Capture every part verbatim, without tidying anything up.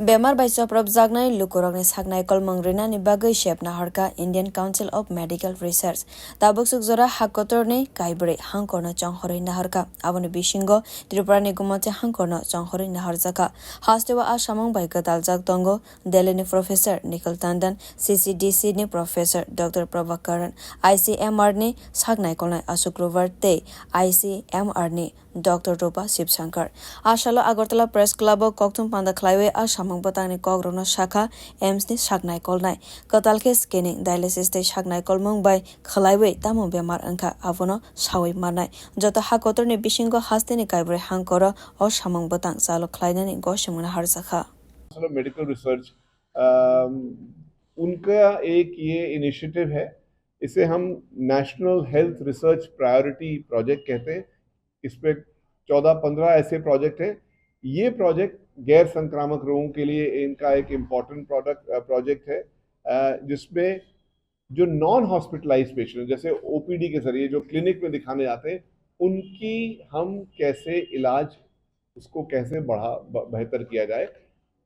Bemar bai chopropjaknai lukurokni saknai kolmung rinani bagwi sep naharkha Indian Council of Medical Research. Tabuk sukjora ha kotorni kaibrwi hangkorno chonghorwi naharkha. Aboni bisingo Tripurani gumonse hangkorno chonghorwi naharjakha. Hasteo a samung bai gwdaljak tongo Delhini Professor Nikhil Tandon, C C D C ni Professor Doctor Prabhakaran, I C M R ni saknai kolnai Ashok Grover tei I C M R ni Doctor Rupa Shivshankar. A salo Agartala Press Club o kokthum panda khlaiwi a samung bwtangni kokrokno sakha, AIIMS ni saknai kolnai kwtal khe scanning, dialysis tei saknai kolmung bai khlaiwi tamo bemar wngkha abono sawi mannai. Joto ha kotorni bisingo hasteni kaibrwi hangkoro o samung bwtang chalo khlainani gosimungno harjakha. Council of Medical Research, अम, उनका एक ये इनिशिएटिव है, इसे हम national health research priority project कहते हैं। इस पे चौदह पंद्रह ऐसे प्रोजेक्ट हैं। ये प्रोजेक्ट गैर संक्रामक रोगों के लिए इनका एक इम्पॉर्टेंट प्रोडक्ट प्रोजेक्ट है, अ, जिसमें जो नॉन हॉस्पिटलाइज पेशेंट, जैसे ओपीडी के जरिए जो क्लिनिक में दिखाने जाते हैं, उनकी हम कैसे इलाज, उसको कैसे बढ़ा ब- बेहतर किया जाए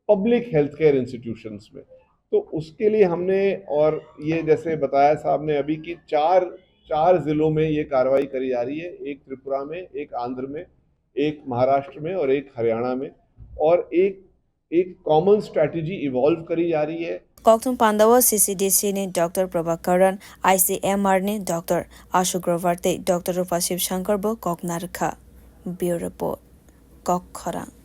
पब्लिक हेल्थ केयर इंस्टीट्यूशंस में। तो उसके लिए हमने, और ये जैसे बताया साहब ने अभी कि चार चार जिलों में ये कार्रवाई करी जा रही है, एक त्रिपुरा में, एक आंध्र में, एक महाराष्ट्र में और एक हरियाणा में, और एक एक कॉमन स्ट्रेटजी इवॉल्व करी जा रही है। Kokthum pandao C C D C ni Doctor Prabhakaran, I C M R ni Doctor Ashok Grover tei Doctor Rupa Shivshankar bo kok narwkha. Bureau Report, Kok Khorang.